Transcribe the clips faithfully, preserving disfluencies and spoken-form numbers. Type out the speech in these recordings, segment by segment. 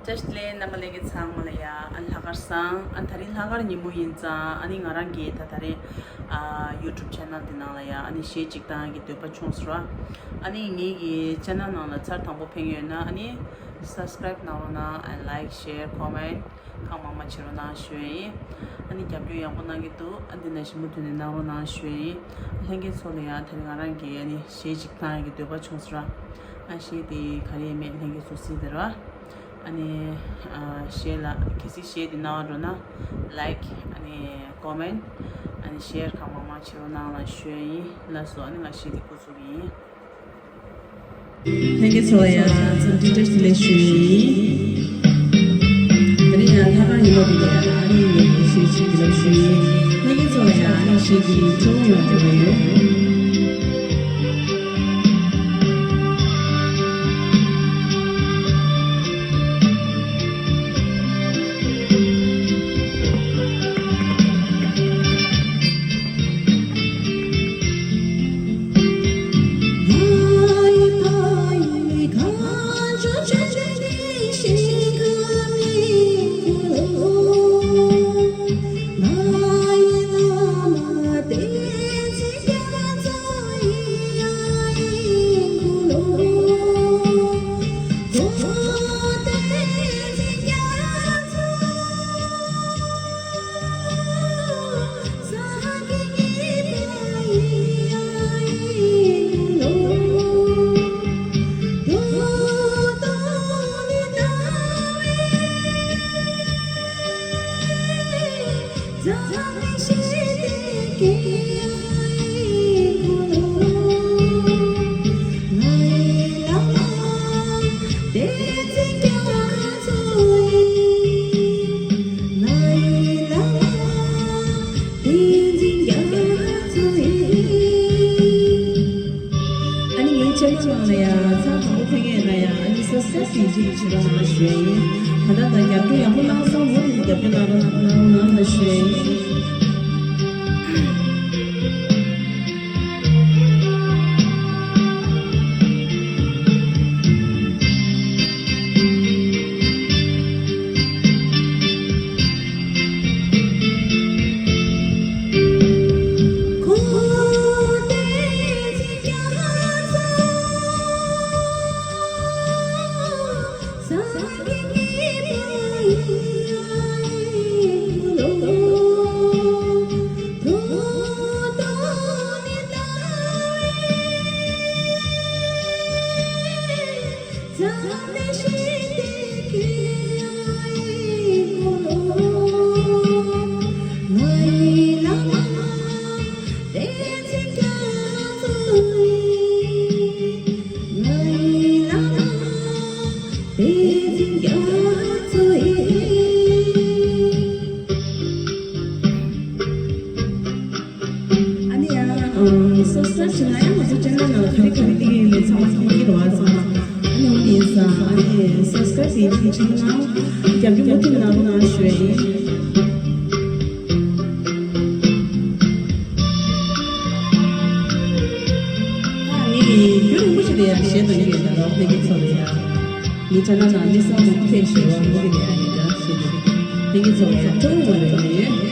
བཀྲ་ཤིས་བདེ་ལེགས། རྣམ་པ་ལྷན་རྒྱས་ཚང་མ་ལ་ཡ་ཨ་ལྷག་དཀར་བཟང་། ཨ་ད་རིང་ལྷག་དཀར་ཉིན་མོ་ཡིན་ཙང་ཨ་ནི་ང་རང་གིས་ད་ད་རིང་ཨ་YouTube channel འདི་ནང་ལ་ཡ་ཨ་ནི་གཞས་གཅིག་བཏང་གི་འདོད་པ་བྱུང་སོང་ར། ཨ་ནི་ངེད་ཀྱི་channel ནང་ལ་ཚར་དང་པོ་ཕེབས་ཡོད་ན་ཨ་ནི་subscribe གནང་རོགས་གནང་། ཨ་like, share, comment གང་མང་མང་བྱེད་རོགས་གནང་ཞུ་ཡ་ཡིན། ཨ་ནི་རྒྱབ་སྐྱོར་ཡག་པོ་གནང་གི་འདུག་ཨ་འདི་ན་ཞིབ་མོ་ཐོན་ནས་གནང་རོགས་གནང་ཞུ་ཡ་ཡིན། ལྷན་རྒྱས་ཚོ་ལ་ཡ་ད་རིང་ང་རང་གིས་ཨ་ནི་གཞས་གཅིག་བཏང་ཡ་གི་འདོད་པ་བྱུང་སོང་ར། ཨ་གཞས་དེ་ག་རེ་ཡིན་མིན་ལྷན་རྒྱས་ཚོ་གཟིགས་དང་ར། ཨ་ནི་ཨ་གཞས་ལ་གལ་སྲིད་གཞས་དེ་སྣང་བ་འགྲོ་ན་like ཨ་ནི་comment ཨ་ནི་share གང་མང་མང་བྱེད་རོགས་གནང་ལ་ཞུ་ཡ་ཡིན། ལགས་སོ། ཨ་ནི་ང་གཞས་དེ་འགོ་འཛུགས་ཡིན། ལྷན་རྒྱས་ཚོ་ལ་ཡང་འཚམས་འདྲི་བཀྲ་ཤིས་བདེ་ལེགས་ཞུ་ཡ་ཡིན། དེ་རིང་ཡང་ལྷག་དཀར་ཉིན་མོ་འདི་ལ་ཡང་ཨ་ནི་ངས་གཞས་ཅིག་དེ་ལབ་ཞུ་ཡ་ཡིན། ལྷན་རྒྱས་ཚོ་ལ་ཡང་ཨ་ནི་གཞས་འདི་སྤྲོ་བོ་ཡོང་འདོད་ཡོད། ཨ་ནི་ངའི་channel ནང་ལ་ཡང་ཚང་དང་པོ་ཕེབས་མཁན་ཡིན་ན་ཡང་ཨ་ནི་subscribe ཡིན་གཅིག་བྱེད་རོགས་གནང་ཞུ་ཡ་ཡིན། ད་ལྟ་དང་རྒྱབ་སྐྱོར་ཡག་པོ་གནང་སོང་། མུ་མཐུད་རྒྱབ་སྐྱོར་གནང་རོགས་གནང་ལ་ཞུ་ཡ་ཡིན། ཨ་ནི་ཡང་subscribe བྱས་ན་ཡང་ང་ཚོ་channel ནང་ག་རེ་ག་རེ་སླེབས་ཀྱི་ཡོད་མེད་ཚང་མ་མཁྱེན་གྱི་རེད་བ། ཚང་མ་ཨ་ནི་འོ་དེ་ཡིན་ཙང་ཨ་ནི་subscribe བྱེད་ཀྱི་བྱེད་ན་རྒྱབ་སྐྱོར་མུ་མཐུད་གནང་རོགས་གནང་ཞུ་ཡ་ཡིན། ཨ་ནི་རྒྱུན་རིང་པོ་ཞིག་ལ་ཡང་གཞས་གཏོང་གི་ཡོད་ད་རོགས་ལྷན་རྒྱས་ཚོ་ལ་ཡང་། ངའི་channel ནང་གནས་ཚང་མང་པོ་ཕེབས་ཞེས་པ་མུ་གེ་ནས་ཨ་ཡིན་འདྲ་ཞེས་ཏེ་ལྷན་རྒྱས་ཚོ་ལ་ཡང་སྤྲོ་བོ་ཡོང་བའི་རེ་བ་ཡོད།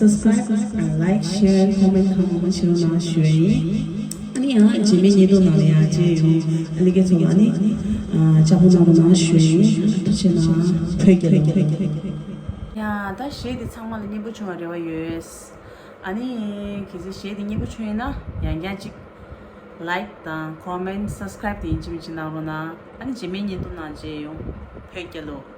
Subscribe, like, share, comment གང་མང་མང་བྱེད་རོགས་གནང་ཞུ་ཡ་ཡིན། ཨ་ནི་ཡང་རྗེས་མའི་བརྙན་ཐུང་ནང་ལ་ཡང་མཇལ་ཡོང་། ཨ་ནི་ཁྱེད་ཚོ་ལ་ནི་ཨ་ལྕགས་པོ་གནང་རོགས་གནང་ཞུ་ཡ་ཡིན། ཨ་ཐུགས་རྗེ་གནང་། བོད་རྒྱལ་ལོ། ཡ་ད་གཞས་འདི་ཚང་མ་ལ་སྙན་པོ་བྱུང་བ་རེ་བ་ཡོད། ཨ་ནི་གལ་སྲིད་གཞས་འདི་སྙན་པོ་བྱུང་ཡོད་ན་ཡང་བསྐྱར་ཅིག་like དང་comment subscribe དེ་ཡིན་གཅིག་མིན་གཅིག་གནང་རོགས་གནང་། ཨ་ནི་རྗེས་མའི་བརྙན་ཐུང་ནང་མཇལ་ཡོང་། བོད་རྒྱལ་ལོ།